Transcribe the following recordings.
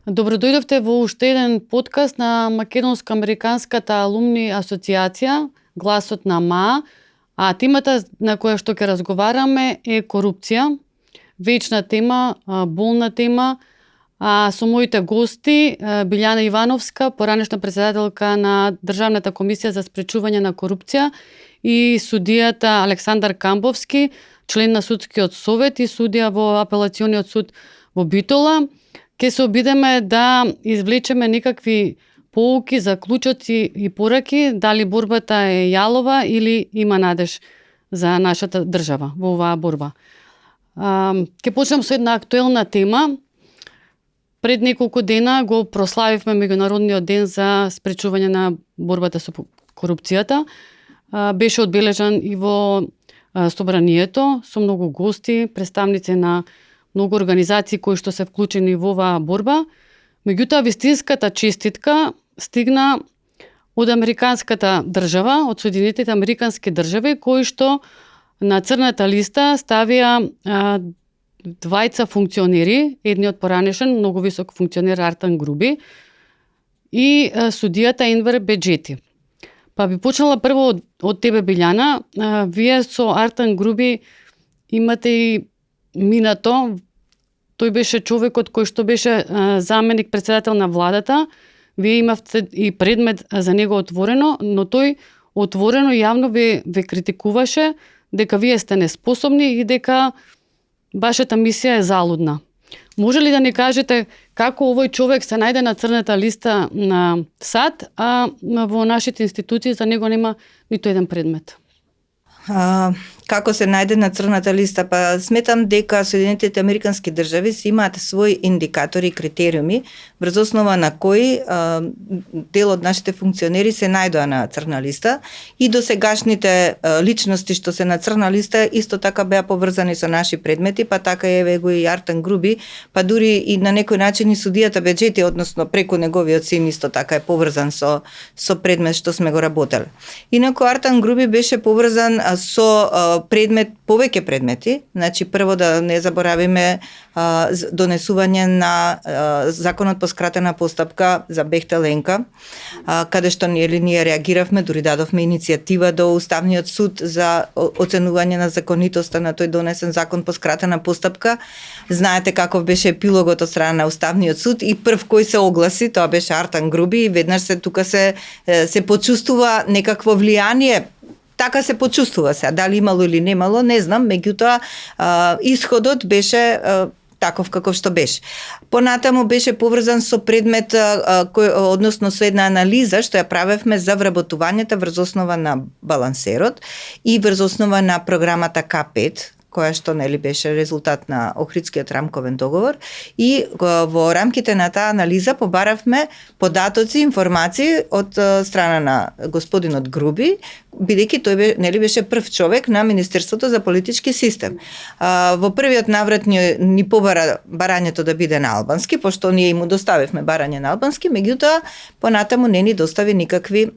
Добродојдовте во уште еден подкаст на Македонско-американската алумни асоциација, Гласот на МА, а темата на која што ќе разговараме е корупција. Вечна тема, болна тема, со моите гости Билјана Ивановска, поранешна председателка на Државната комисија за спречување на корупција, и судијата Александар Камбовски, член на судскиот совет и судија во апелациониот суд во Битола. Ке се обидеме да извлечеме некакви поуки, заклучоци и пораки, дали борбата е јалова или има надеж за нашата држава во оваа борба. Ке почнем со една актуелна тема. Пред неколку дена го прославивме Меѓународниот ден за спречување на борбата со корупцијата. Беше одбележан и во Собранието со многу гости, представници на многу организации кои што се вклучени во оваа борба. Меѓутоа, вистинската честитка стигна од американската држава, од Соединетите американски држави, кои што на црната листа ставија двајца функционери, едниот поранешен, многу висок функционер Артан Груби и судијата Енвер Беџети. Па би почнала прво од тебе, Билјана. Вие со Артан Груби имате и минато. Тој беше човекот кој што беше заменик председател на владата. Вие имавте и предмет за него отворено, но тој отворено јавно ве критикуваше дека вие сте неспособни и дека вашата мисија е залудна. Може ли да ни кажете како овој човек се најде на црната листа на САД, а во нашите институции за него нема ниту еден предмет? Како се најде на црната листа? Па сметам дека Соединетите американски држави си имаат своји индикатори и критериуми врз основа на кои дел од нашите функционери се најдоа на црна листа и досегашните личности што се на црна листа исто така беа поврзани со наши предмети, па така еве го и Артан Груби, па дури и на некој начин и судијата Беџети, односно преку неговиот син исто така е поврзан со предмет што сме го работеле. Инаку Артан Груби беше поврзан со повеќе предмети. Значи, прво да не заборавиме донесување на законот по скратена постапка за Бехтел Енка, каде што ние реагиравме, дури дадовме иницијатива до Уставниот суд за оценување на законитоста на тој донесен закон по скратена постапка. Знаете каков беше епилогот од страна на Уставниот суд и прв кој се огласи, тоа беше Артан Груби и веднаш тука се почувствува некакво влијание. Така се почувствува се, дали имало или немало, не знам, меѓутоа исходот беше таков каков што беше. Понатаму беше поврзан со предмет, односно со една анализа што ја правевме за вработувањето врз основа на балансерот и врз основа на програмата К5, која што беше резултат на Охридскиот рамковен договор, и во рамките на таа анализа побаравме податоци, информации од страна на господинот Груби, бидејќи тој беше прв човек на Министерството за политички систем. Во првиот наврат ни побара барањето да биде на албански, пошто ние му доставивме барање на албански, меѓутоа понатаму не ни достави никакви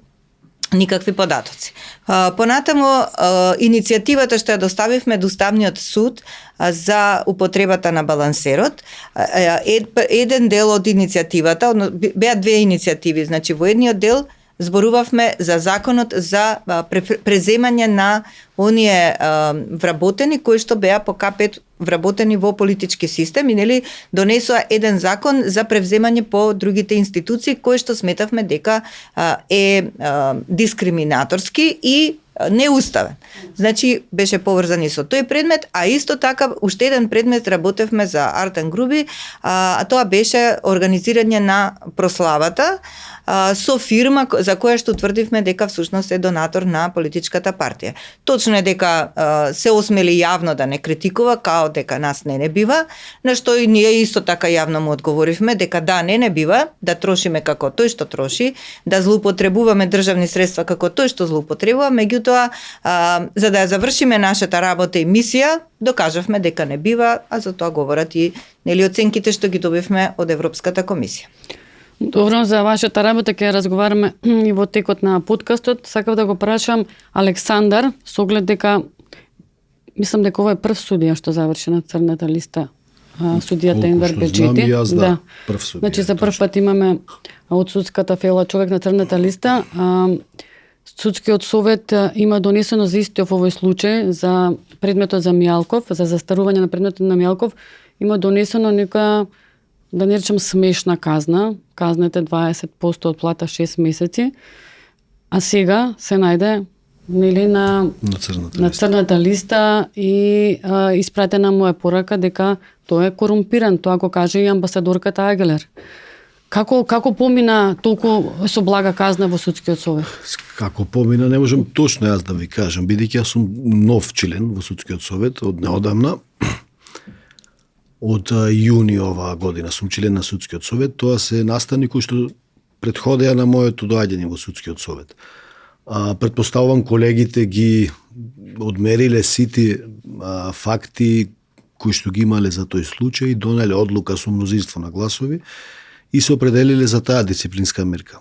податоци. Понатаму, иницијативата што ја доставивме до Уставниот суд за употребата на балансерот, еден дел од иницијативата, беа две иницијативи, значи во едниот дел зборувавме за законот за преземање на оние вработени кои што беа по К5 вработени во политички систем и донесоа еден закон за превземање по другите институции кои што сметавме дека е дискриминаторски и неуставен. Значи беше поврзан и со тој предмет, а исто така уште еден предмет работевме за Артан Груби, а тоа беше организирање на прославата со фирма за која што тврдивме дека всушност е донатор на политичката партија. Точно е дека се осмели јавно да не критикува, као дека нас не бива, на што и ние исто така јавно му одговоривме дека да, не бива да трошиме како тој што троши, да злоупотребуваме државни средства како тој што злоупотребува, меѓутоа за да ја завршиме нашата работа и мисија, докажавме дека не бива, а за тоа говорат и оценките што ги добивме од Европската комисија. Добро, за вашата работа ќе разговараме и во текот на подкастот. Сакав да го прашам Александар, со оглед дека мислам дека ова е прв судија што заврши на црната листа судијата Енвер Беџети. Знам и јас, да. Прв судија. Значи за прв пат имаме од судската фела човек на црната листа. Судскиот совет има донесено за истиот овој случај за предметот за Мијалков, за застарување на предметот на Мијалков, има донесено нека, да не речем смешна казна. Казнете 20% од плата 6 месеци. А сега се најде нели на црната листа и испратена му е порака дека тој е корумпиран, тоа го каже и амбасадорката Агелер. Како помина толку со блага казна во судскиот совет? Како помина не можам точно јас да ви кажам, бидејќи јас сум нов член во судскиот совет од неодамна. Од јуни оваа година сум член на судскиот совет, тоа се настани кои што претходеа на моето доаѓање во судскиот совет. Претпоставувам колегите ги одмериле сите факти кои што ги имале за тој случај, донеле одлука со мнозинство на гласови и се определиле за таа дисциплинска мерка.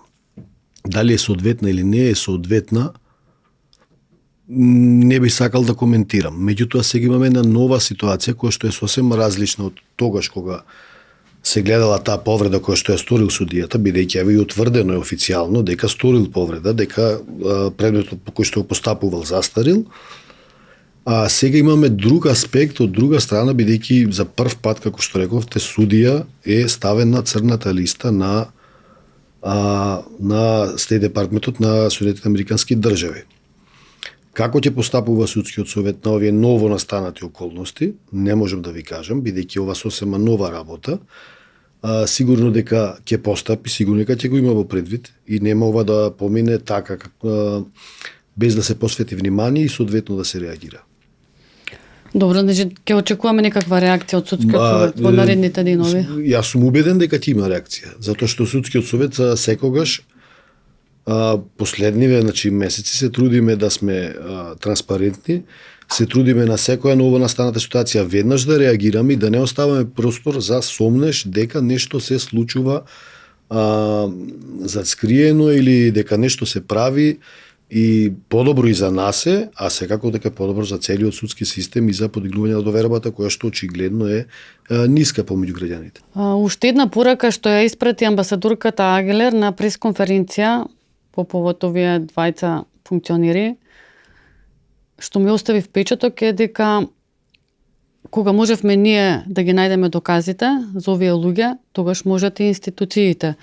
Дали е соодветна или не е соодветна, не би сакал да коментирам. Меѓутоа сега имаме една нова ситуација која што е сосем различна од тогаш кога се гледала таа повреда која што ја сторил судијата, бидејќи е утврдено е официјално дека сторил повреда, дека предметот по кој што го постапувал застарил. А сега имаме друг аспект од друга страна, бидејќи за прв пат, како што рековте, судија е ставен на црната листа на Стејт департментот на Соединетите американски држави. Како ќе постапува судскиот совет на овие ново настанати околности, не можам да ви кажам, бидејќи ова сосема нова работа. Сигурно дека ќе постапи, сигурно дека ќе го има во предвид и нема ова да помине така без да се посвети внимание и соодветно да се реагира. Добро, значи ќе очекуваме некаква реакција од судскиот совет во наредните денови. Јас сум убеден дека ќе има реакција, затоа што судскиот совет секогаш последниве месеци се трудиме да сме транспарентни, се трудиме на секоја ново настаната ситуација веднаш да реагираме и да не оставаме простор за сомнеш дека нешто се случува зацкриено или дека нешто се прави и подобро и за нас е, а секако дека е подобро за целиот судски систем и за подигнување на довербата која што очигледно е ниска помеѓу граѓаните. Уште една порака што ја испрати амбасадорката Агелер на пресконференција по повод овие двајца функционери, што ми остави впечаток е дека кога можевме ние да ги најдеме доказите за овие луѓе, тогаш можат и институциите.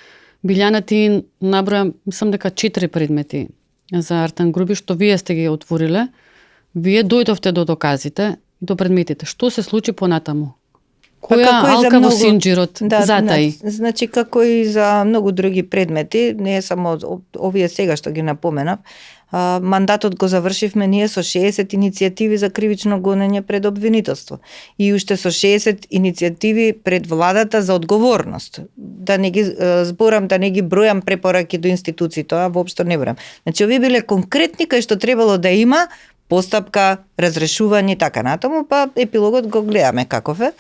Билјана ти наброја, мислам дека 4 предмети за Артан Груби, што вие сте ги отвориле. Вие дојдовте до доказите и до предметите. Што се случи понатаму? Која алка во синџирот затаи? Значи, како и за многу други предмети, не е само овие сега што ги напоменав, мандатот го завршивме ние со 60 иницијативи за кривично гонење пред обвинителство и уште со 60 иницијативи пред владата за одговорност. Да не ги зборам, да не ги бројам препораки до институции, тоа воопшто не бројам. Значи, овие биле конкретни кај што требало да има постапка, разрешување и така натаму, па епилогот го гледаме каков е.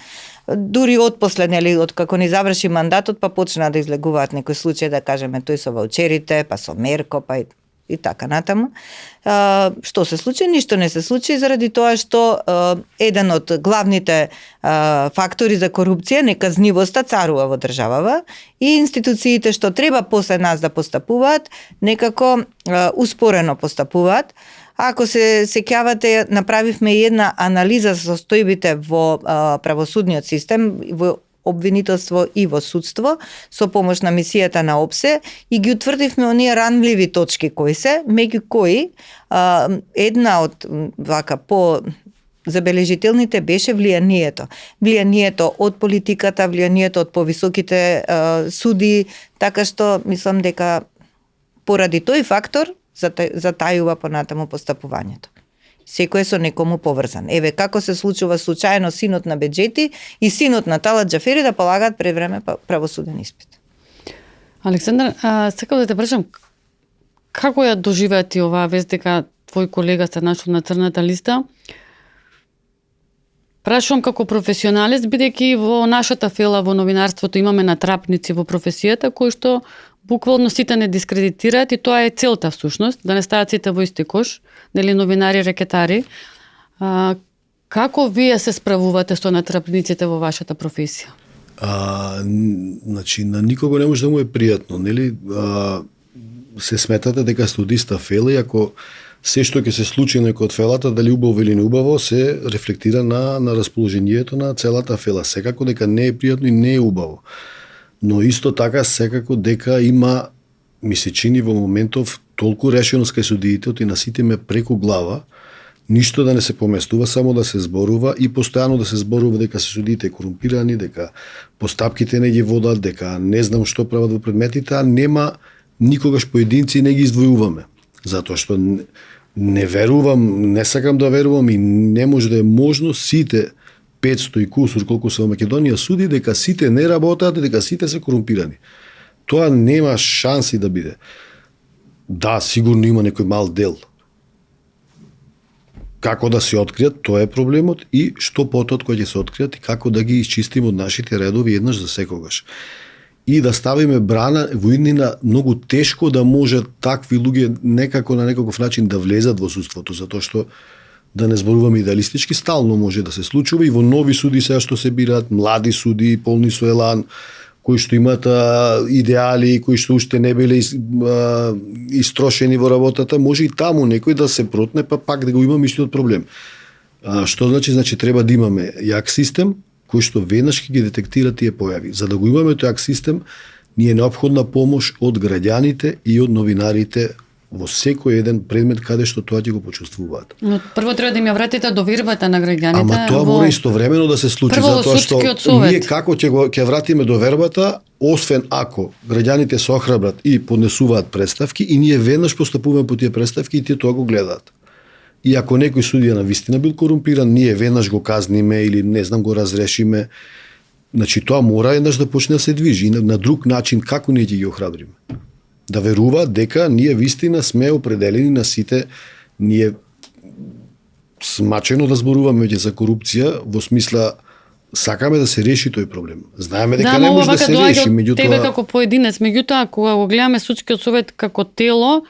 Дури отпосле, нели, од како ни заврши мандатот, па почна да излегуваат некои случаи, да кажеме, тој со ваучерите, па со Мерко, па и така натаму. Што се случи? Ништо не се случи заради тоа што еден од главните фактори за корупција, неказнивоста, царува во државава и институциите што треба после нас да постапуваат, некако успорено постапуваат. Ако се сеќавате, направивме една анализа за состојбите во правосудниот систем, во обвинителство и во судство, со помош на мисијата на ОПСЕ и ги утврдивме оние ранливи точки кои се, меѓу кои една од вака по забележителните беше влијанието. Влијанието од политиката, влијанието од повисоките суди, така што мислам дека поради тој фактор затајува понатаму постапувањето. Секој е со некому поврзан. Еве како се случува случајно синот на Беџети и синот на Талат Џафери да полагаат пред време правосуден испит. Александар, сакам да те прашам, како ја доживеа ти оваа вест дека твој колега се нашол на црната листа? Прашувам како професионалист, бидејќи во нашата фела во новинарството имаме натрапници во професијата кои што буквално сите не дискредитираат и тоа е целта всушност, да не стават сите во исти кош, нели новинари, рекетари. Како вие се справувате со натрапниците во вашата професија? Значи, на никого не може да му е пријатно, нели? Се сметате дека студиста фела и ако се што ќе се случи некој од фелата, дали убаво или неубаво, се рефлектира на расположението на целата фела. Секако дека не е пријатно и не е убаво. Но исто така секако дека има, ми се чини во моментов, толку решеност кај судиите, и на сите ме преку глава, ништо да не се поместува, само да се зборува и постојано да се зборува дека се судиите корумпирани, дека постапките не ги водат, дека не знам што прават во предметите, а нема никогаш поединци не ги издвојуваме. Затоа што не верувам, не сакам да верувам и не може да е можно сите 500 и кусур колку се во Македонија суди дека сите не работат и дека сите се корумпирани. Тоа нема шанси да биде. Да, сигурно има некој мал дел. Како да се откријат, тоа е проблемот и што потот кој ќе се откријат и како да ги исчистиме од нашите редови еднаш за секогаш. И да ставиме брана во иднина многу тешко да може такви луѓе некако на некаков начин да влезат во судството, затоа што да не зборуваме идеалистички, стално може да се случува и во нови суди сега што се бираат, млади суди, полни со елан, кои што имаат идеали, кои што уште не биле истрошени во работата, може и таму некој да се протне, па пак да го имаме истиот проблем. Што значи? Значи треба да имаме јак систем, кој што веднаш ќе ги детектира тие појави. За да го имаме тој јак систем, ни е неопходна помош од граѓаните и од новинарите во секој еден предмет каде што тоа ќе го почувствуваат. Но прво треба да им ја вратите довербата на граѓаните. Ама тоа мора истовремено да се случи, затоа што ние како ќе вратиме довербата, освен ако граѓаните се охрабрат и поднесуваат представки и ние веднаш постапуваме по тие представки и тие тоа го гледаат. И ако некој судија на вистина бил корумпиран, ние веднаш го казниме или не знам го разрешиме. Значи тоа мора еднаш да почне да се движи и на друг начин како ние ќе ги охрабриме. Да веруваат дека ние вистина сме определени на сите, ние смачено да зборуваме за корупција во смисла сакаме да се реши тој проблем. Знаеме дека не може да се реши, меѓутоа тебе како поединец, меѓутоа кога го гледаме судскиот совет како тело,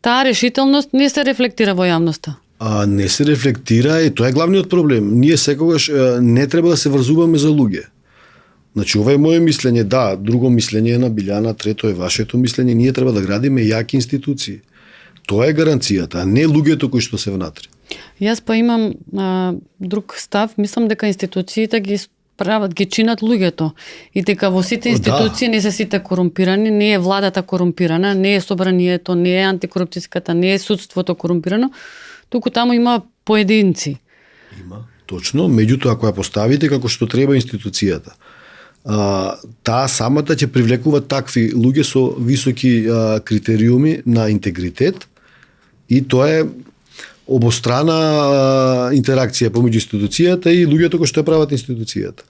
таа решителност не се рефлектира во јавноста. Не се рефлектира и тоа е главниот проблем. Ние секогаш не треба да се врзуваме за луѓе. Значи, ова е моје мислење, да, друго мислење е на Билјана, трето е вашето мислење, ние треба да градиме јаки институции. Тоа е гаранцијата, а не луѓето кои што се внатре. Јас па имам друг став, мислам дека институциите ги прават, ги чинат луѓето и дека во сите институции не се сите корумпирани, не е владата корумпирана, не е собранието, не е антикорупцијската, не е судството корумпирано, туку таму има поединци. Има, точно, меѓутоа ако ја поставите како што треба институцијата, таа самата ќе привлекува такви луѓе со високи критериуми на интегритет и тоа е обострана интеракција помеѓу институцијата и луѓето кои што ја прават институцијата.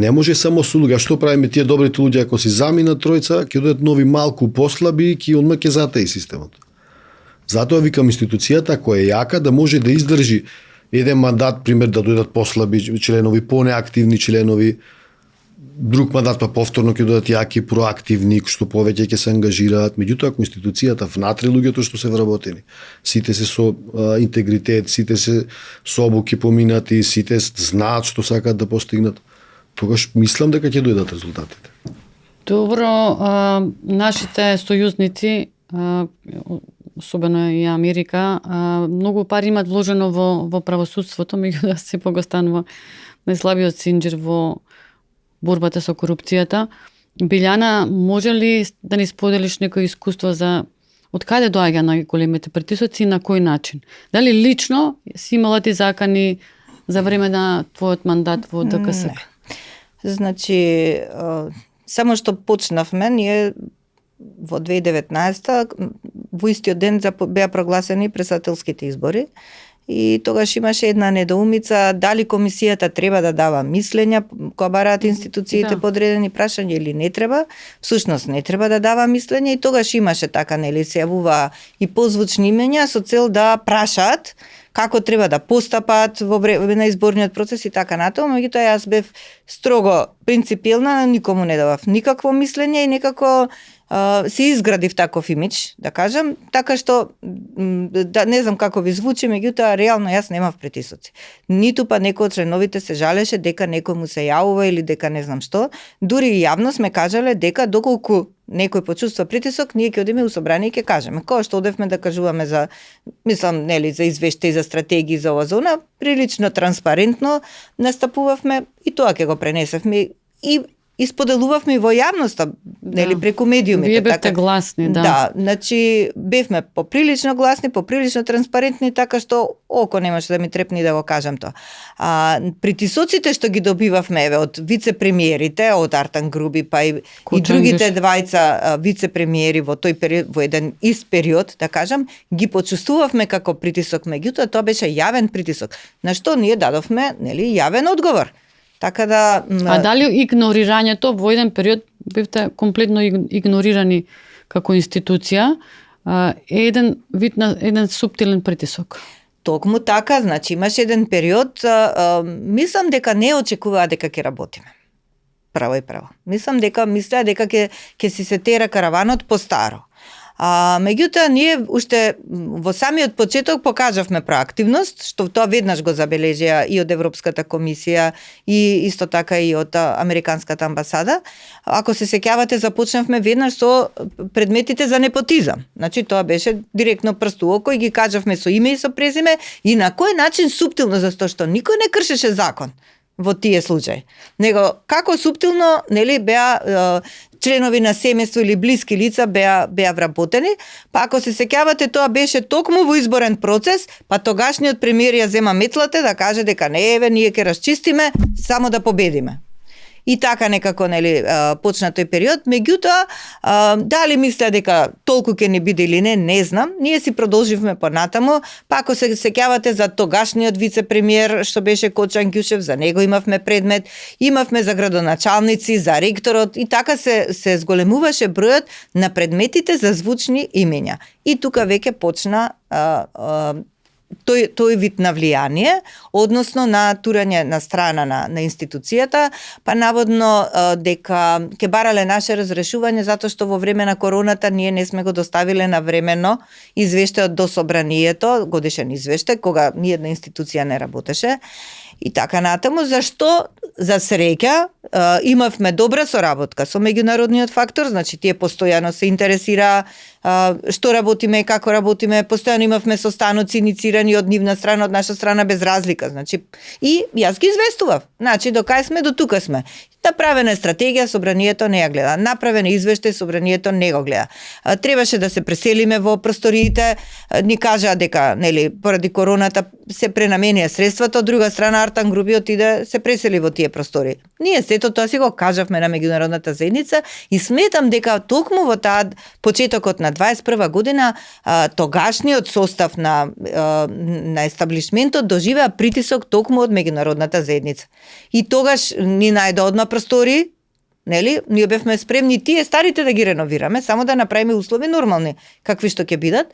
Не може само со луѓе. Што правиме тие добрите луѓе ако си замина тројца, ќе додат нови малку послаби и одма ќе затаи системот. Затоа викам институцијата ако е јака да може да издржи еден мандат, пример да дојдат послаби членови, понеактивни членови, друг мандат па повторно ќе додат јаки, проактивни, што повеќе ќе се ангажираат. Меѓутоа ако институцијата внатре луѓето што се вработени, сите се со интегритет, сите се со обуки поминати, сите знаат што сакаат да постигнат, тогаш мислам дека ќе дојдат резултатите. Добро, нашите сојузници, особено и Америка, многу пари имат вложено во правосудството, меѓутоа сепак го станува најслабиот синџир во борбата со корупцијата. Билјана, може ли да ни споделиш некој искуство за од каде доаѓа најголемите притисоци и на кој начин? Дали лично си имала ти закани за време на твојот мандат во ДКС? Значи, само што почнавме, ние во 2019 во истиот ден беа прогласени председателските избори и тогаш имаше една недоумица дали комисијата треба да дава мислења кога бараат институциите подредени прашања или не треба. Всушност не треба да дава мислења и тогаш имаше така, нели, се јавува и позвучни имења со цел да прашаат како треба да постапат во време на изборниот процес и така натаму, меѓутоа јас бев строго принципилна, никому не давав никакво мислење и некако си изградив таков имидж, да кажам, така што да не знам како ви звучи, меѓутоа реално јас немав притисоци. Ниту па некој од членовите се жалеше дека некој му се јавува или дека не знам што. Дури и јавно сме кажале дека доколку некој почувства притисок, ние ќе одиме у собрание и ќе кажеме. Кога што одевме да кажуваме за, мислам, нели, за извештаи, за стратегии за ова зона, прилично транспарентно настапувавме и тоа ќе го пренесевме и исподелувавме во јавноста, нели, преку медиумите. Вие бевте гласни, да. Да, значи бевме поприлично гласни, поприлично транспарентни, така што око немаше да ми трепни да го кажам тоа. Притисоците што ги добивавме од вице-премиерите, од Артан Груби, па и другите двајца вице-премиери во тој период, во еден ист период, да кажам, ги почувствувавме како притисок, меѓутоа тоа беше јавен притисок, на што ние дадовме, нели, јавен одговор. Така да... А дали игнорирањето во еден период бевте комплетно игнорирани како институција е еден вид на еден суптилен притисок? Токму така, значи имаше еден период, мислам дека не очекуваа дека ќе работиме. Право и право. Мислеа дека ќе си се тера караванот по старо. Меѓутоа, ние уште во самиот почеток покажавме проактивност, што тоа веднаш го забележија и од Европската комисија и исто така и од Американската амбасада. Ако се сеќавате, започнавме веднаш со предметите за непотизам. Значи, тоа беше директно прст у око и ги кажавме со име и со презиме и на кој начин суптилно, зашто што никој не кршеше закон во тие случаи. Него како суптилно, нели, беа членови на семејство или блиски лица беа вработени, па ако се сеќавате, тоа беше токму во изборен процес, па тогашниот премиер ја зема метлата да каже дека не, еве, ние ќе расчистиме само да победиме. И така некако, нели, почна тој период, меѓутоа, дали мислеа дека толку ќе не биде или не знам, ние си продолживме понатаму, па ако се сеќавате за тогашниот вице-премиер, што беше Кочан Ѓушев, за него имавме предмет, имавме за градоначалници, за ректорот, и така се зголемуваше бројот на предметите за звучни имења. И тука веќе почна тој вид на влијание, односно на турање на страна на институцијата, па наводно дека ќе барале наше разрешување затоа што во време на короната ние не сме го доставиле навремено извештајот до собранието, годишен извештај, кога ниедна институција не работеше. И така натаму, зашто за среќа имавме добра соработка со меѓународниот фактор, значи тие постојано се интересира што работиме и како работиме, постојано имавме состаноци иницирани од нивна страна, од наша страна без разлика, значи и јас ги известував. Значи до кај сме, до тука сме. Направена е стратегија, собранието не ја гледа. Направена извештај, собранието не го гледа. Требаше да се преселиме во просториите, ни кажаа дека, нели, поради короната се пренаменија средствата, од друга страна Артан Груби отиде се пресели во тие простори. Ние сето тоа си го кажавме на меѓународната заедница и сметам дека токму во таа почетокот на 21 година тогашниот состав на естаблишментот доживеа притисок токму од меѓународната заедница. И тогаш ни најде одма простори, нели, ние бевме спремни тие старите да ги реновираме, само да направиме услови нормални, какви што ќе бидат,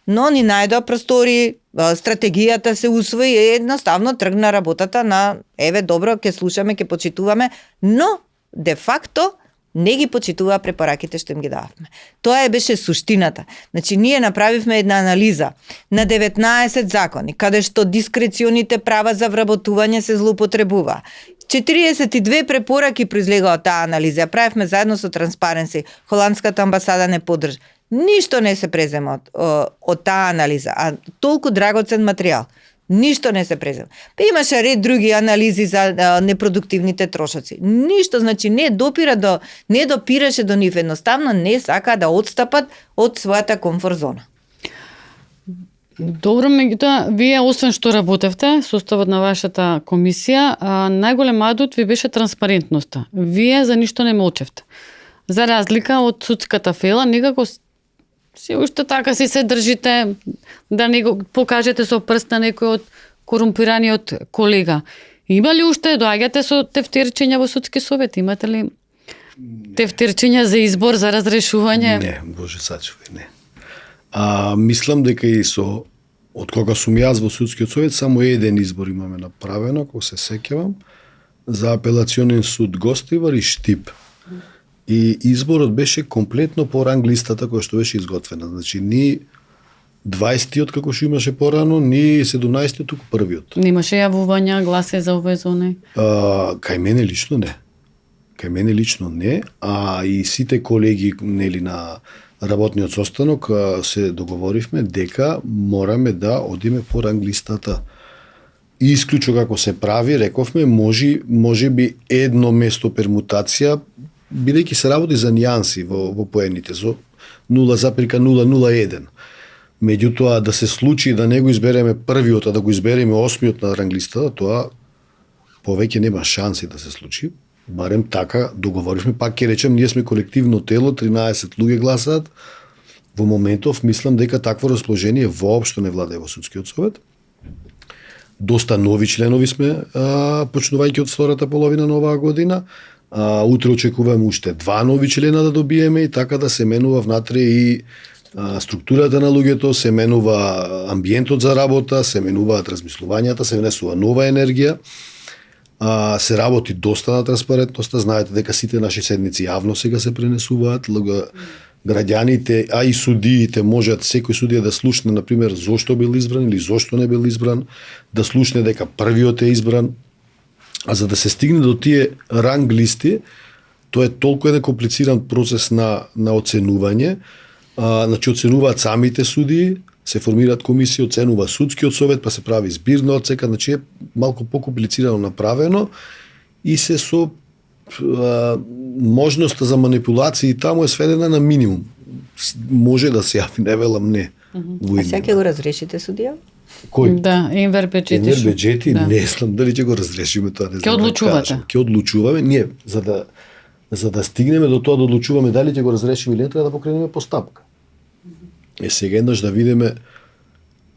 но ни најдоа простори, стратегијата се усвои и едноставно тргна работата на еве добро, ќе слушаме, ќе почитуваме, но де факто не ги почитуваа препораките што им ги дававме. Тоа беше суштината. Значи, ние направивме една анализа на 19 закони, каде што дискреционите права за вработување се злоупотребува. 42 препораки произлега од таа анализа. Правевме заедно со Transparency. Холандската амбасада не поддржа. Ништо не се презема од таа анализа, а толку драгоцен материјал. Ништо не се презема. Па имаше ред други анализи за непродуктивните трошоци. Ништо, значи не допираше до нив, едноставно не сака да отстапат од својата комфорт зона. Добро, меѓутоа, вие освен што работевте, составот на вашата комисија, најголем адут ви беше транспарентноста. Вие за ништо не молчевте. За разлика од судската фела, некако си уште така си се држите, да не го покажете со прст на некој од корумпираниот колега. Има ли уште, доаѓате со тефтерчиња во судски совет? Имате ли тефтерчиња за избор, за разрешување? Не, Боже сачувај, не. Мислам дека и од кога сум јас во судскиот совет, само еден избор имаме направено, кога се сеќавам, за апелационен суд Гостивар и Штип. И изборот беше комплетно по ранг листата која што беше изготвена. Значи, ни 20-тиот како што имаше порано, ни 17-тиот, туку првиот. Немаше јавувања, гласе за овој зоне. Кај мене лично не. Кај мене лично не, а и сите колеги нели на работниот состанок се договоривме дека мораме да одиме по ранг листата. И исклучо како се прави, рековме, може би едно место пермутација, бидејќи се работи за нијанси во поените, за 0,001. Меѓутоа, да се случи да не го избереме првиот, а да го избереме осмиот на ранг листата, тоа повеќе нема шанси да се случи. Барем така договоривме, пак ќе речем, ние сме колективно тело, 13 луѓе гласаат. Во моментов мислам дека такво расположение воопшто не владее во судскиот совет. Доста нови членови сме, почнувајќи од втората половина на оваа година. Утре очекуваме уште 2 нови члена да добиеме и така да се менува внатре и структурата на луѓето, се менува амбиентот за работа, се менуваат размислувањата, се внесува нова енергија. Се работи доста на транспарентноста, знаете дека сите наши седници јавно сега се пренесуваат, граѓаните, а и судиите можат секој судија да слушне, например, зошто бил избран или зошто не бил избран, да слушне дека првиот е избран. А за да се стигне до тие ранг листи, тоа е толку еден комплициран процес на оценување. Значи, оценуваат самите судии, се формираат комисии, оценува судскиот совет, па се прави збирна оцека, значи е малку покомплицирано направено и се со можноста за манипулации таму е сведена на минимум. Може да се јави, не велам не. А сега ќе го разрешите судија? Кој? Да, Енвер Беджети. Енвер Беджети, да. Не знам дали ќе го разрешиме тоа, не знам. Ќе одлучувате? Ќе одлучуваме, ние за да стигнеме до тоа да одлучуваме дали ќе го разрешиме или не, треба да покренеме постапка. Сега еднаш да видиме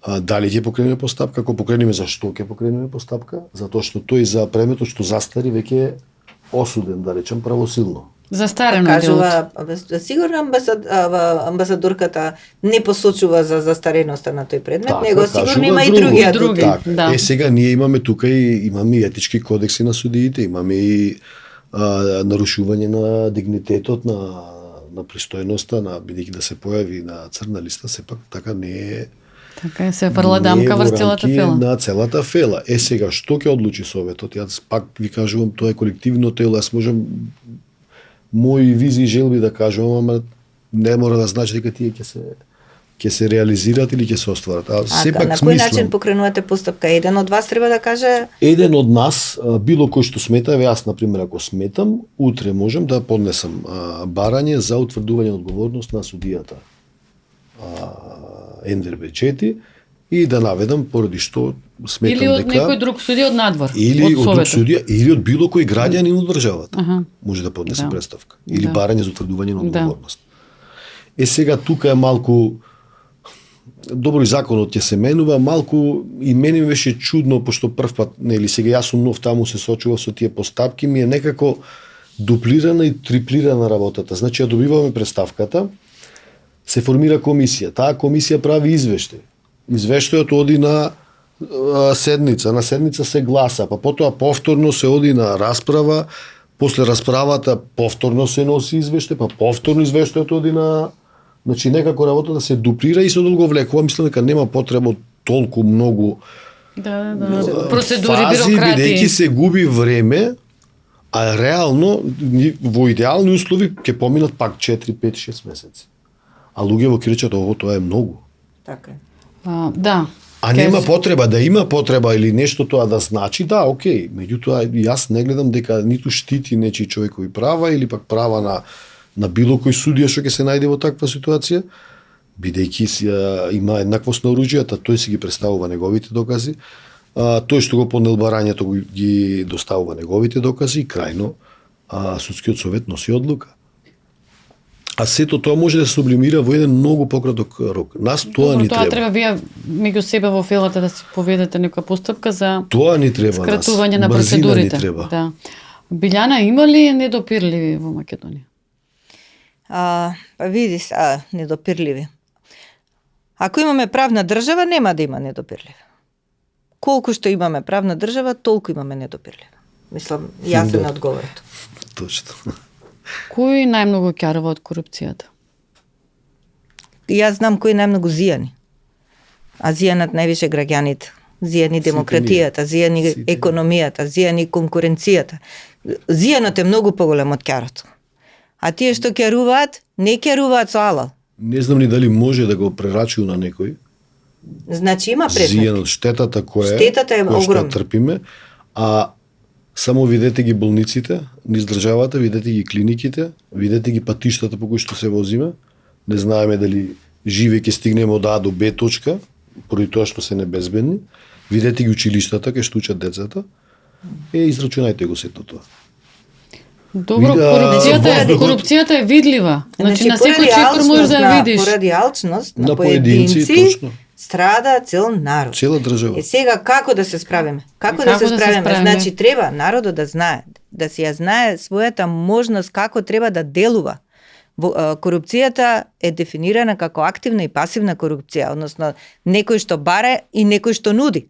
дали ќе покренеме постапка, ако покренеме, зашто ќе покренеме постапка, затоа што тој за преметот што застари веќе е осуден, да речем, правосилно. Застарено кажува, сигурно амбасадорката не посочува за застареноста на тој предмет, така, него сигурно има и други адути. Така. Да. Сега ние имаме тука и имаме етички кодекси на судиите, имаме и нарушување на дигнитетот, на пристојноста, бидејќи да се појави на црна листа, сепак така не е. Така е, се фрла дамка врз целата фела. На целата фела. Сега, што ќе одлучи советот? Јас пак ви кажувам, тоа е колективно тело, јас можам мои визии и желби да кажувам, ама не мора да значи дека тие ќе се реализираат или ќе се остварат. Сепак на кој начин покренувате постапка? Еден од вас треба да каже? Еден од нас, било кој што смета, јас например ако сметам, утре можам да поднесам барање за утврдување одговорност на судијата Енвер Беджети и да наведам поради што сметам дека или од некој друг судија од надвор, или од друг судија, или од било кој граѓанин од државата. Може да поднесе представка или барање за утврдување на одговорност. Сега тука е малку добро, и законот ќе се менува, малку и мене ми беше чудно, пошто првпат, нели сега јас сум нов таму, се сочува со тие постапки, ми е некако дуплирана и триплирана работата. Значи ја добиваме представката, се формира комисија, таа комисија прави извештај. Извештајот оди на седница, на седница се гласа, па потоа повторно се оди на расправа, после расправата повторно се носи извештај, па повторно извештајот оди на. Значи некако работата се дуплира и се одолговлекува, мислам дека нема потреба толку многу процедури, фази, бирократии, бидејќи се губи време, а реално во идеални услови ќе поминат пак 4, 5, 6 месеци. А луѓето ќе речат ово тоа е многу. Така е. Да. А нема потреба, да има потреба или нешто тоа да значи, да, окей. Меѓутоа јас не гледам дека ниту штити нечии човекови права или пак права на било кој судија што ќе се најде во таква ситуација, бидејќи има еднаквост на оружјата, тој си ги представува неговите докази, тој што го поднел барањето ги доставува неговите докази и крајно судскиот совет носи одлука. А сето тоа може да се сублимира во еден многу пократок рок. Нас тоа ни треба. Тоа треба вие меѓу себе во фелата да си поведете некоја постапка за тоа ни треба скратување на брзина процедурите. Ни треба. Да. Билјана, има ли недопирливи во Македонија? Па види, недопирливи. Ако имаме правна држава, нема да има недопирливи. Колку што имаме правна држава, толку имаме недопирливи. Мислам, јасен е одговорот. Точно. Кој најмногу ќарува од корупцијата? Јас знам кои најмногу зијани. А зијанат највише граѓаните. Зијани демократијата, зијани економијата, зијани конкуренцијата. Зијанот е многу поголем од ќарот. А тие што ќаруваат, не ќаруваат со алал. Не знам ни дали може да го прерачува на некој. Значи има предмет. Зијанот, штетата која Штетата е која што огромна. трпиме, а само видете ги болниците, низ државата, видете ги клиниките, видете ги патиштата по кои што се возиме. Не знаеме дали живе ќе стигнеме од А до Б точка, поради тоа што се небезбедни. Видете ги училиштата кај што учат децата. Израчунајте го сето тоа. Добро, Вида- корупцијата е видлива. Значи на секој поради чекор можеш да ја алчност, видиш. Поради алчност на На поединци, поединци, точно. страда цел народ. Цела држава. Сега како да се справиме? Како да се справиме? Значи треба народот да знае, да си ја знае својата можност како треба да делува. Корупцијата е дефинирана како активна и пасивна корупција, односно некој што баре и некој што нуди.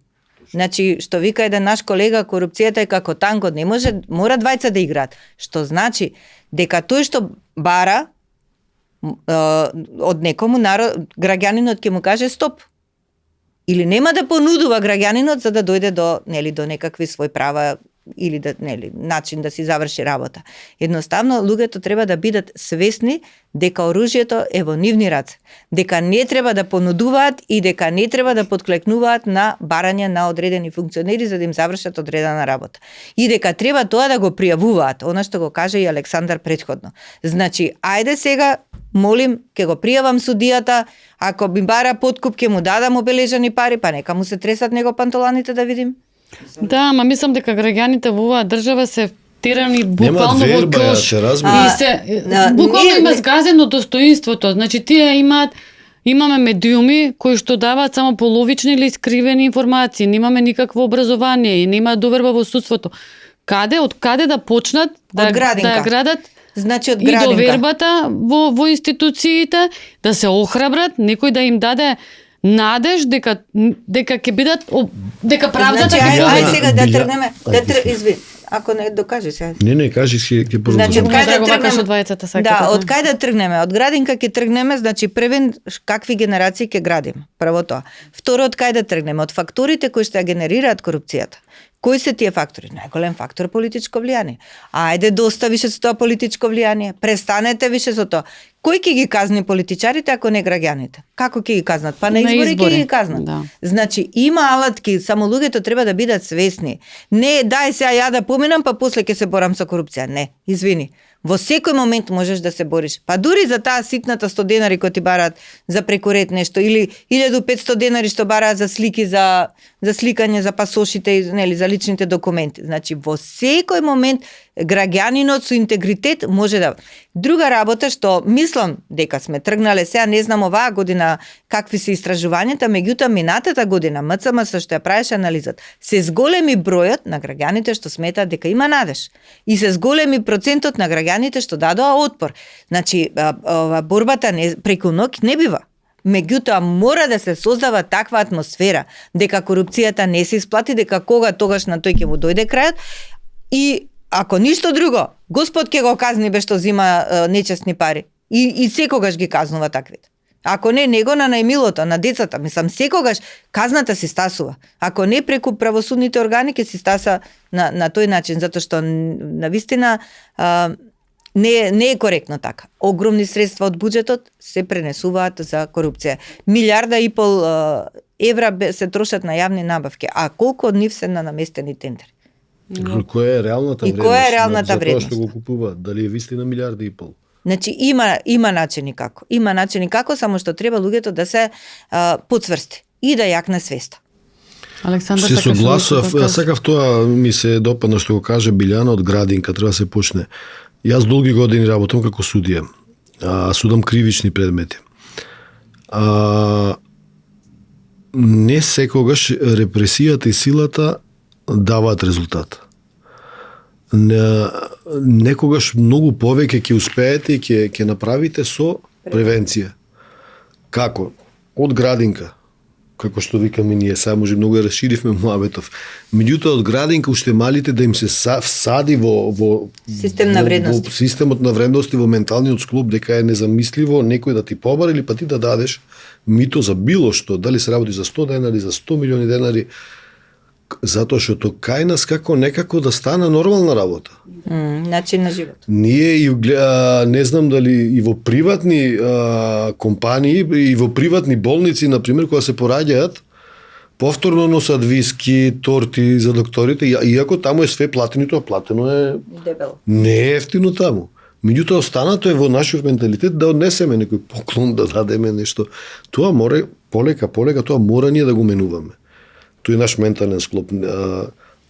Значи, што вика еден наш колега, корупцијата е како танго, не може, мора двајца да играат. Што значи дека тој што бара од некому граѓанинот ќе му каже стоп. Или нема да понудува граѓанинот за да дојде до некакви своји права или начин да си заврши работа. Едноставно луѓето треба да бидат свесни дека оружјето е во нивни раце, дека не треба да понудуваат и дека не треба да подклекнуваат на барање на одредени функционери за да им завршат одредена работа. И дека треба тоа да го пријавуваат, она што го каже и Александар претходно. Значи, ајде сега, молим, ќе го пријавам судијата, ако ми бара подкуп, ќе му дадам обележани пари, па нека му се тресат него пантоланите да видим. Да, ама мислам дека граѓаните во оваа држава се терани буквално во верба, кош. се разбира. И се буквално има згазено достоинството. Значи тие имаме медиуми кои што даваат само половични или искривени информации, немаме никакво образование и нема доверба во судството. Од каде да почнат да ја градат? Значи од и градинка. довербата во институциите, да се охрабрат, некој да им даде надеж дека ќе бидат дека правдата значи, ќе ајде победи. сега да тргнеме, извини, ако не докажи сега. Не, кажи си ќе продолжиме. Значи, од кај да Драго, вака што тргнеме? двајцата сакате. Да, од кај да тргнеме? Од градинка ќе тргнеме, значи првен какви генерации ќе градиме. Прво тоа. Второ, од кај да тргнеме? Од факторите кои што ја генерираат корупцијата. Кои се тие фактори? Најголем фактор политичко влијание. Ајде доста више со тоа политичко влијание. Престанете више со тоа. Кој ќе ги казни политичарите ако не граѓаните? Како ќе ги казнат? Па на избори ќе ги казнат. Да. Значи има алатки, само луѓето треба да бидат свесни. Не дај сега ја да поминам, па после ќе се борам со корупција. Не, извини. Во секој момент можеш да се бориш. Па дури за таа ситната 100 денари кои ти бараат за прекорет нешто или 1500 денари што бараат за слики за сликање за пасошите, за личните документи. Значи во секој момент граѓанинот со интегритет може да. Друга работа што мислам дека сме тргнале сега, не знам оваа година какви се истражувањата, меѓутоа минатата година МЦМС што ја правеше анализат, се зголеми бројот на граѓаните што сметаат дека има надеж и се зголеми процентот на граѓаните што дадоа отпор. Значи борбата преку ноќ не бива. Меѓутоа мора да се создава таква атмосфера дека корупцијата не се исплати, дека тогаш на тој ќе му дојде крајот и ако ништо друго, Господ ќе го казни бе што зима нечестни пари. И секогаш ги казнува таквите. Ако не него на најмилото, на децата, мислам секогаш казната се стасува. Ако не преку правосудните органи ќе се стаса на тој начин, затоа што навистина не е коректно така. Огромни средства од буџетот се пренесуваат за корупција. 1,5 евра се трошат на јавни набавки, а колку од нив се на наместени тендери? Која е реалната вредност? И која е реалната за вредност? тоа што го купуваат? Дали е вистина 1,5 милиарди? Значи има начини како. Има начини како, само што треба луѓето да се потврсти и да јакне свеста. Александар, се согласував, сакав тоа ми се допадна што го каже Билјана од градинка, треба да се почне. Јас долги години работам како судија. Судам кривични предмети. Не секогаш репресијата и силата даваат резултат. Некогаш многу повеќе ќе успеете и ќе направите со превенција. Како? Од градинка. како што викаме ние, сега може многу ја расширивме муабетов. Меѓутоа од градинка уште малите да им се всади во Систем на вредности. Во системот на вредности, во менталниот склоп, дека е незамисливо некој да ти побари или па ти да дадеш мито за било што, дали се работи за 100 денари, за 100 милиони денари, затоа што тоа кај нас како некако да стана нормална работа. Начин на живот. Ние и не знам дали и во приватни компании и во приватни болници, на пример, кога се пораѓаат, повторно носат виски, торти за докторите, иако таму е све платено, тоа платено е Дебело. не е ефтино таму. Меѓутоа останато е во нашиот менталитет да однесеме некој поклон, да дадеме нешто. Тоа мора полека, тоа мора ние да го менуваме. Тој е наш ментален склоп.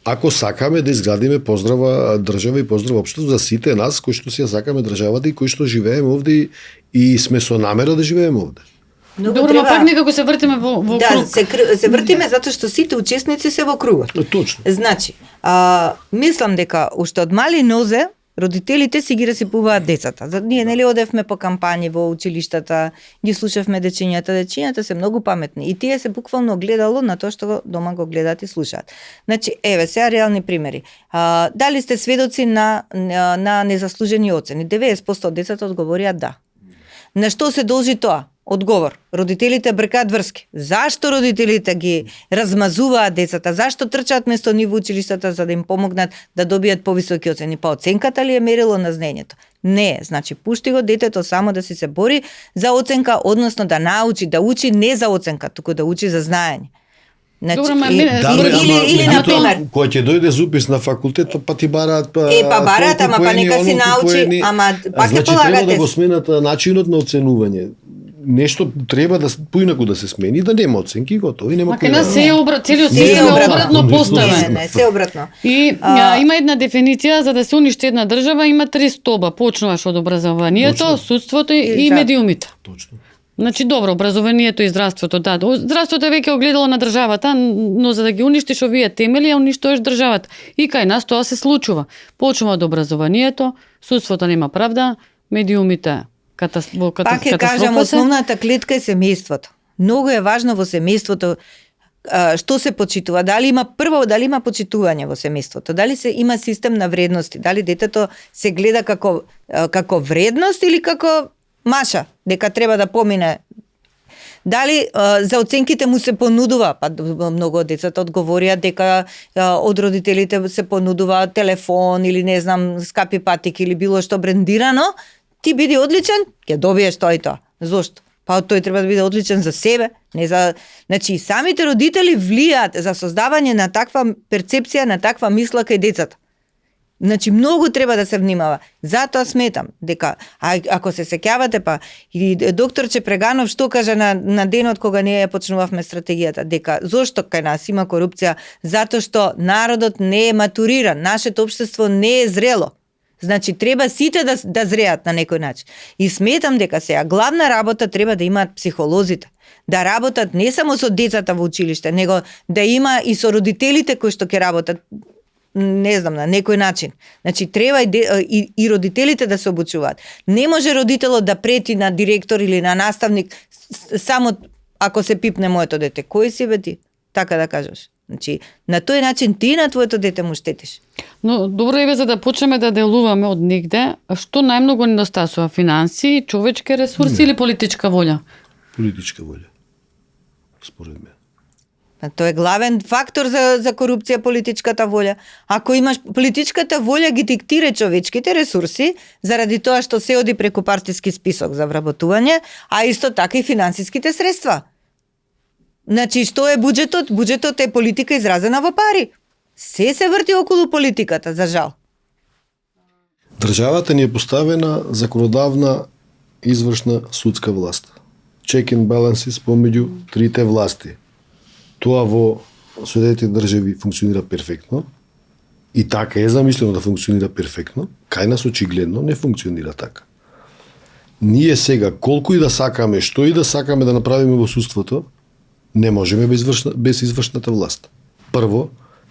Ако сакаме да изградиме поздрава држава и поздрава општество за сите нас кои што си ја сакаме државата и кои што живееме овде и сме со намера да живееме овде. Добро, ма пак некако се вртиме во Да, круг. се вртиме затоа што сите учесници се во кругот. Точно. Значи, мислам дека уште од мали нозе родителите си ги расипуваат децата. Ние нели одевме по кампањи во училиштата, ги слушавме дечињата се многу паметни и тие се буквално гледало на тоа што дома го гледаат и слушаат. Значи, еве сега реални примери. Дали сте сведоци на незаслужени оцени? 90% од децата одговорија да. На што се должи тоа? Одговор. Родителите бркаат врски. Зашто родителите ги размазуваат децата? Зашто трчаат место нив во училиштата за да им помогнат да добијат повисоки оцени? Па оценката ли е мерило на знаењето? Не, значи пушти го детето само да си се бори за оценка, односно да научи, да учи не за оценка, туку да учи за знаење. Значи, Добро, ма, или на пример, кога ќе дојде за упис на факултет, па ти бараат бараат, ама па нека си научи, ама пак ќе значи треба полагате. да го сменат начинот на оценување. Нешто треба да поинаку да се смени, да нема оценки, готово и нема Ма кај нас се е целиот Се е систем е обратно. обратно поставен. Не, се обратно. И има една дефиниција за да се уништи една држава, има 3 стоба. Почнуваш од образованието, Точно. судството И и здраво. медиумите. Точно. Значи добро, образованието и здравството, да. Здравството е веќе огледало на државата, но за да ги уништиш овие темели, ја уништуваш државата. И кај нас тоа се случува. Почнува од образованието, судството нема правда, медиумите Пак ќе кажам, основната клетка е семејството. Многу е важно во семејството што се почитува, дали има почитување во семејството, дали се има систем на вредности, дали детето се гледа како вредност или како маша, дека треба да помине. Дали за оценките му се понудува, па многу од децата одговорија дека од родителите се понудува телефон или не знам скапи патики или било што брендирано, ти биди одличен, ќе добиеш тоа и тоа. Зошто? Па тој треба да биде одличен за себе, не за... Значи, самите родители влијаат за создавање на таква перцепција, на таква мисла кај децата. Значи, многу треба да се внимава. Затоа сметам дека, ако се сеќавате, па и докторче Преганов што кажа на денот кога ние ја почнувавме стратегијата, дека зошто кај нас има корупција? Затоа што народот не е матуриран, нашето општество не е зрело. Значи, треба сите да зреат на некој начин. И сметам дека сега главна работа треба да имаат психолозите. Да работат не само со децата во училиште, него да има и со родителите кои што ќе работат, не знам, на некој начин. Значи, треба и родителите да се обучуваат. Не може родителот да прети на директор или на наставник само ако се пипне моето дете. Кој си бе ти? Така да кажеш. Значи, на тој начин ти на твоето дете му штетиш. Но добро е за да почнеме да делуваме од негде, што најмногу недостасува? Финанси, човечки ресурси или политичка волја? Политичка волја. Според мене. Тоа е главен фактор за корупција, политичката волја. Ако имаш политичката волја ги диктира човечките ресурси, заради тоа што се оди преку партиски список за вработување, а исто така и финансиските средства. Значи, што е буџетот? Буџетот е политика изразена во пари. Се врти околу политиката, за жал. Државата ни е поставена законодавна, извршна, судска власт. Check and balances помеѓу трите власти. Тоа во соединетите држави функционира перфектно и така е замислено да функционира перфектно, кај нас очигледно не функционира така. Ние сега, колку и да сакаме, што и да сакаме да направиме во судството, не можеме без извршната власт. Прво,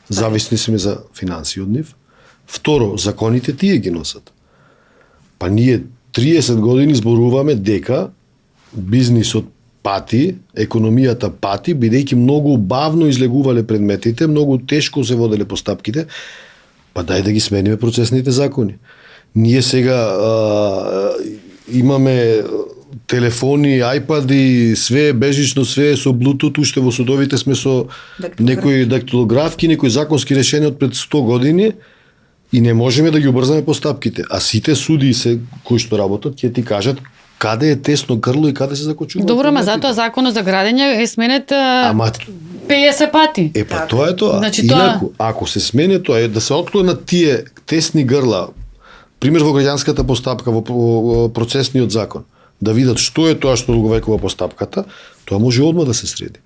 зависни сме за финанси од нив. Второ, законите тие ги носат. Па ние 30 години зборуваме дека бизнисот пати, економијата пати, бидејќи многу бавно излегувале предметите, многу тешко се воделе постапките, па дај да ги смениме процесните закони. Ние сега имаме телефони, айпади, све бежично, све со Bluetooth, уште во судовите сме со некои дактилографки, некои законски решенија од пред 100 години и не можеме да ги убрзаме постапките. А сите судии кои што работат ќе ти кажат каде е тесно грло и каде се закочува. Добро, ма затоа законот за градење е сменет 50 пати. Па тоа е тоа. Значи, Инаку, ако се смене тоа е да се отклонат тие тесни грла, пример во граѓанската постапка, во процесниот закон, да видат што е тоа што долговекува постапката, тоа може одма да се среди.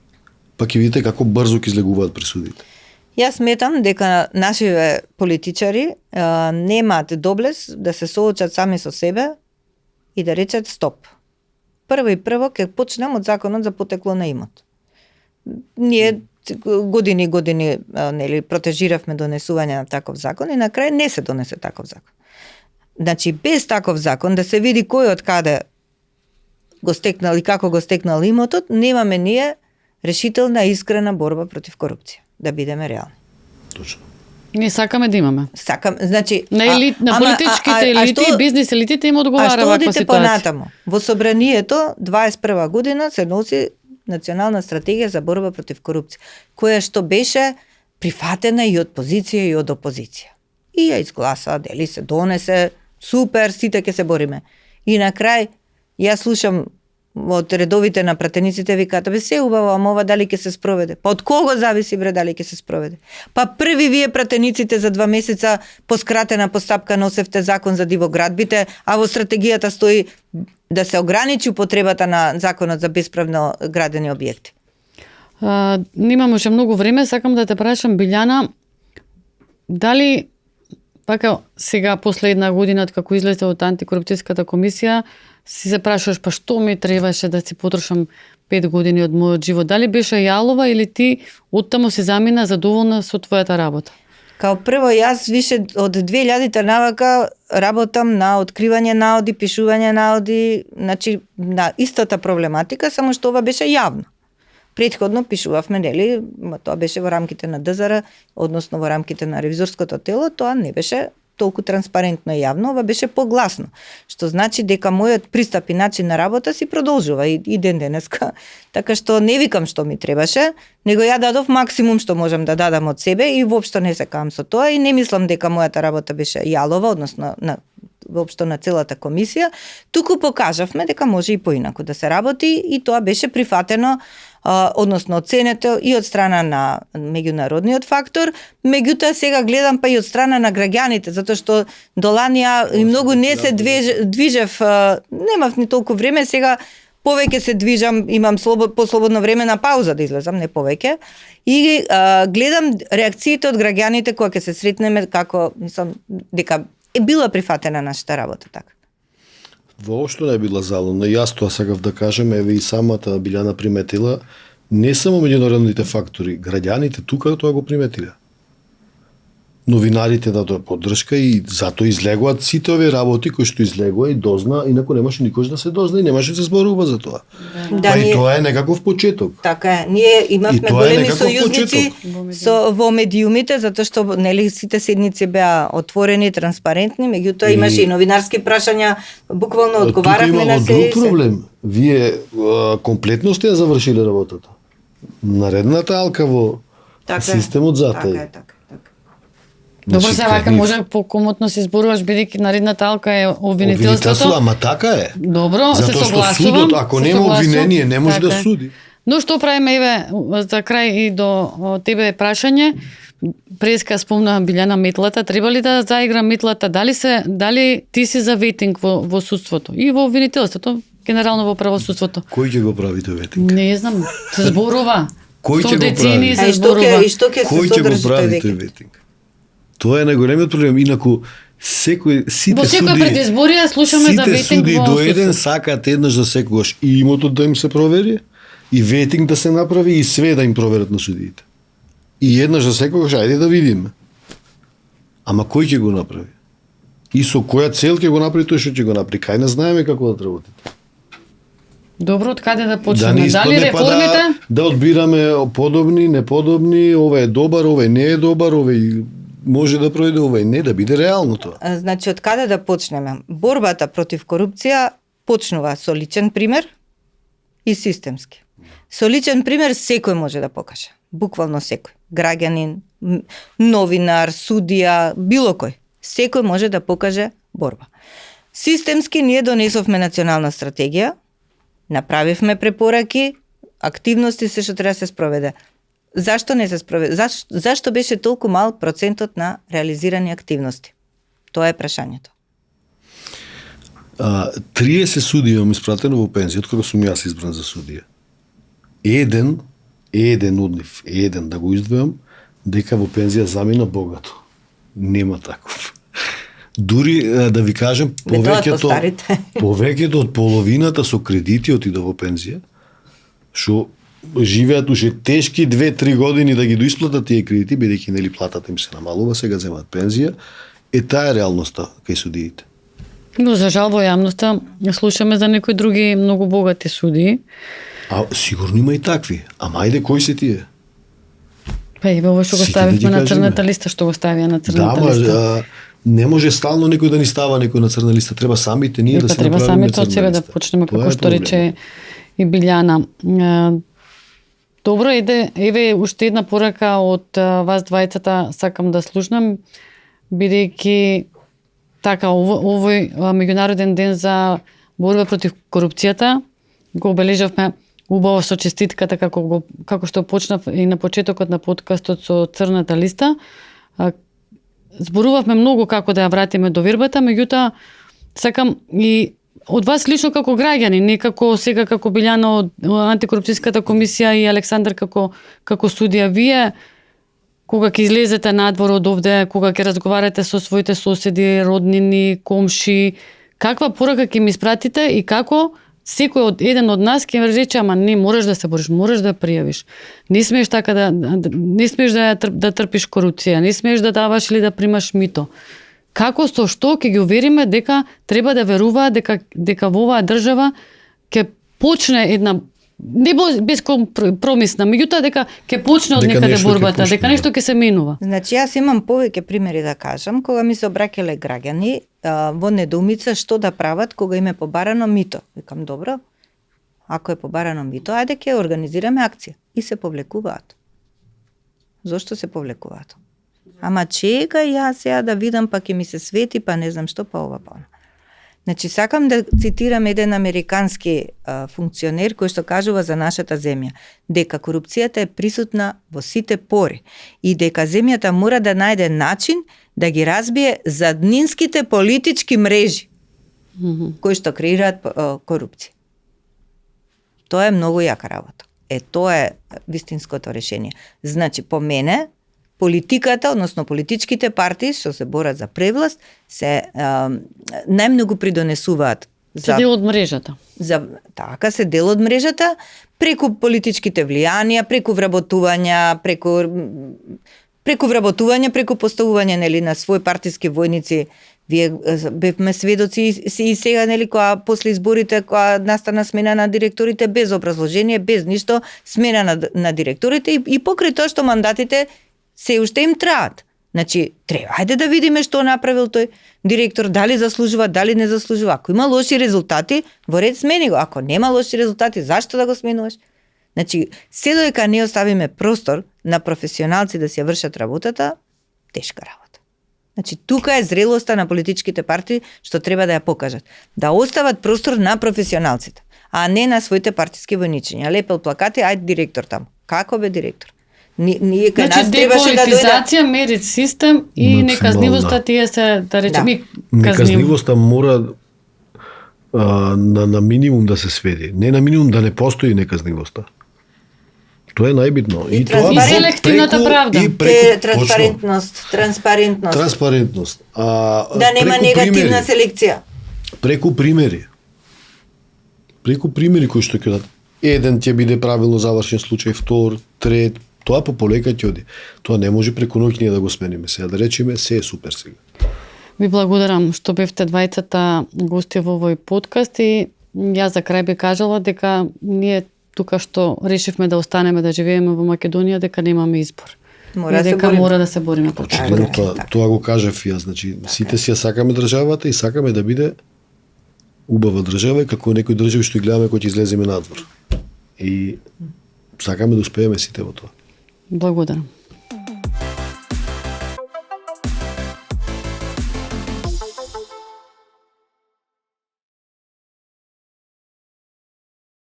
Па ќе видите како брзо ќе излегуваат присудите. Јас сметам дека нашиве политичари немаат доблес да се соочат сами со себе и да речат стоп. Прво ќе почнем од законот за потекло на имот. Ние години нели протежиравме донесување на таков закон и на крај не се донесе таков закон. Значи без таков закон да се види кој од каде го стекнал и како го стекнал имотот, немаме ние решителна искрена борба против корупција, да бидеме реални. Точно. Ние сакаме да имаме. Значи на политичките елити, бизнес елитите им одговара ваква ситуација. Понатаму. Во собранието 21 година се носи национална стратегија за борба против корупција, која што беше прифатена и од позиција и од опозиција. И ја изгласа, дели се донесе, супер, сите ќе се бориме. И на крај јас слушам од редовите на пратениците викаат, бе се убаво, ама ова дали ќе се спроведе? Па од кого зависи бре дали ќе се спроведе? Па први вие пратениците за 2 месеца по скратена постапка носевте закон за дивоградбите, а во стратегијата стои да се ограничи употребата на законот за бесправно градени објекти. Немаме уште многу време, сакам да те прашам, Билјана, дали пака сега после една година од како излезе од антикорупцијската комисија, си се прашуваш па што ми требаше да си потрошам 5 години од мојот живот? Дали беше јалова или ти оттаму си замина задоволна со твојата работа? Као прво, јас више од 2000-та навака работам на откривање наоди, пишување наоди, значи на истата проблематика, само што ова беше јавно. Претходно пишувавме, нели, тоа беше во рамките на ДЗР, односно во рамките на ревизорското тело, тоа не беше толку транспарентно и јавно, ова беше погласно, што значи дека мојот пристап и начин на работа си продолжува и ден денеска, така што не викам што ми требаше, него ја дадов максимум што можам да дадам од себе и воопшто не се кам со тоа и не мислам дека мојата работа беше јалова, односно воопшто на целата комисија, туку покажавме дека може и поинаку да се работи и тоа беше прифатено, односно оценето и од страна на меѓународниот фактор, меѓутоа сега гледам па и од страна на граѓаните, затоа што до ланија и многу не се движев, немав ни толку време, сега повеќе се движам, имам послободно време на пауза да излезам, не повеќе, и гледам реакциите од граѓаните кога ќе се сретнеме, како, мислам, дека е била прифатена нашата работа така. Воопшто не била залудна. Јас тоа сакав да кажем, еве и самата Билјана приметила, не само меѓународните фактори, граѓаните тука тоа го приметиле. Новинарите дадоа поддршка и затоа излегуваат сите овие работи кои што излегува и дозна, инаку немаше никош да се дозна и немаше да се зборува за тоа. Да, и тоа е некаков почеток. Така е. Ние имавме големи сојузници во медиумите, затоа што нели сите седници беа отворени, транспарентни, меѓутоа имаше и новинарски прашања, буквално одговаравме на се. Друг проблем. Вие комплетно сте ја завршиле работата. Наредната алка во системот затоа. Така е. Добро, се вака може покомотно се зборуваш бидејќи наредната алка е обвинителството. Ама така е. Добро, се согласувам. Затоа што судот, ако нема обвинение, не може да суди. Но што правиме, еве, за крај и до тебе прашање, преска спомна Билјана метлата, треба ли да заигра метлата, дали ти си за ветинг во судството и во обвинителството, генерално во правосудството? Кој ќе го прави тој ветинг? Не знам, се зборува. Кој ќе го прави? Се зборува. И што ќе се содржи тој ветинг? Тоа е најголемиот проблем. Инаку сите во секоја предизборија слушаме за ветинг. Сите суди до еден сакаат еднаш за секогаш и имотот да им се провери, и ветинг да се направи, и све да им проверат на судиите. И еднаш за секогаш, ајде да видиме. Ама кој ќе го направи? И со која цел ќе го направи тој што ќе го направи? Кај не знаеме како да работи. Добро, од каде да Да почнеме? не Дали испадне реформите? да одбираме подобни, неподобни, ова е добар, ова не е добар, ова може да пројде, ова не, да биде реално тоа. Значи, од каде да почнеме? Борбата против корупција почнува со личен пример и системски. Со личен пример секој може да покаже. Буквално секој. Граѓанин, новинар, судија, било кој. Секој може да покаже борба. Системски ние донесовме национална стратегија, направивме препораки, активности, се што треба да се спроведе. Зашто не се спроведе? Зашто беше толку мал процентот на реализирани активности? Тоа е прашањето. 30 судии имам испратено во пензија, откога сум јас избран за судија. Еден од нив, да го издвојам, дека во пензија замина богато. Нема таков. Дури да ви кажем, повеќето од половината со кредити отида во пензија, што живеат уште тешки 2-3 години да ги доисплатат тие кредити, бидејќи нели платата им се намалува, сега земаат пензија. Таа е реалноста кај судиите. Но за жал во јавноста слушаме за некои други многу богати судии. Сигурно има и такви. Ама ајде, кои се тие? Па и во што го ставивме на црната листа, што го ставија на црната листа. Не може стално некој да ни става некој на црна листа, треба самите ние да се направиме. Треба самите од себе да почнеме, како што рече и Билјана. Добро, еве уште една порака од вас двајцата сакам да слушнам, бидејќи така овој меѓународен ден за борба против корупцијата го обележавме убаво со честитката како што почнав и на почетокот на подкастот со црната листа. Зборувавме многу како да ја вратиме довербата, меѓутоа сакам и од вас лично како граѓани, не како сега како Билјана од антикорупцијската комисија и Александар како судија, вие кога ќе излезете надвор од овде, кога ќе разговарате со своите соседи, роднини, комши, каква порака ќе ми испратите и како секој еден од нас ќе рече, ама не, можеш да се бориш, можеш да пријавиш. Не смееш така не смееш да трпиш корупција, не смееш да даваш или да примаш мито. Како со што ќе ги увериме дека треба да веруваат дека во оваа држава ќе почне една не безкомпромисна, меѓутоа дека ќе почне од некаде борбата, дека нешто ќе се менува. Значи јас имам повеќе примери да кажам, кога ми се обраќале граѓани во недоумица што да прават кога им е побарано мито. Викам, добро, ако е побарано мито, ајде ќе организираме акција. И се повлекуваат. Зошто се повлекуваат? Ама чека јас сега да видам, па ќе ми се свети, па не знам што, па ова, па она. Значи, сакам да цитирам еден американски функционер кој што кажува за нашата земја, дека корупцијата е присутна во сите пори и дека земјата мора да најде начин да ги разбие заднинските политички мрежи кои што креираат корупција. Тоа е многу јака работа. Тоа е вистинското решение. Значи, по мене, политиката, односно политичките партии што се борат за превласт, се најмногу придонесуваат се дел од мрежата. Така, се дел од мрежата преку политичките влијанија, преку вработување, преку поставување нели на свој партиски војници. Вие бевме сведоци и сега, нели, кога после изборите, кога настана смена на директорите без образложение, без ништо, смена на директорите и покрај тоа што мандатите се уште им траат. Значи, ајде да видиме што направил тој директор, дали заслужува, дали не заслужува. Ако има лоши резултати, во ред смени го. Ако нема лоши резултати, зашто да го сменуваш? Значи, се додека не оставиме простор на професионалци да си ја вршат работата, тешка работа. Значи, тука е зрелоста на политичките партии што треба да ја покажат. Да остават простор на професионалците, а не на своите партиски војничиња. Лепел плакати, ајде директор таму. Како бе директор? Ние кај нас требаше да дојде деполитизација, мерит систем и неказнивоста тие се, да речеме, неказнивоста мора на минимум да се сведи. Не на минимум, да не постои неказнивоста. Тоа е најбитно. И селективната правда. Транспарентност. Да нема негативна селекција. Преку примери кои што ќе дадат. Еден ќе биде правилно завршен случај, втор, трет, тоа полека ќе оди. Тоа не може преку ноќ ние да го смениме. Сега да речеме, се е супер сега. Ви благодарам што бевте двајцата гости во овој подкаст и Јас за крај би кажала дека ние тука што решивме да останеме да живееме во Македонија, дека немаме избор. Мора И да се дека бориме. мора да се бориме против Така е. Очигледно корупција. тоа го кажав јас, значи сите си ја сакаме државата и сакаме да биде убава држава и како некои држави што ги гледаме кои ќе излеземе надвор. И сакаме да успееме сите во тоа. Благодарам.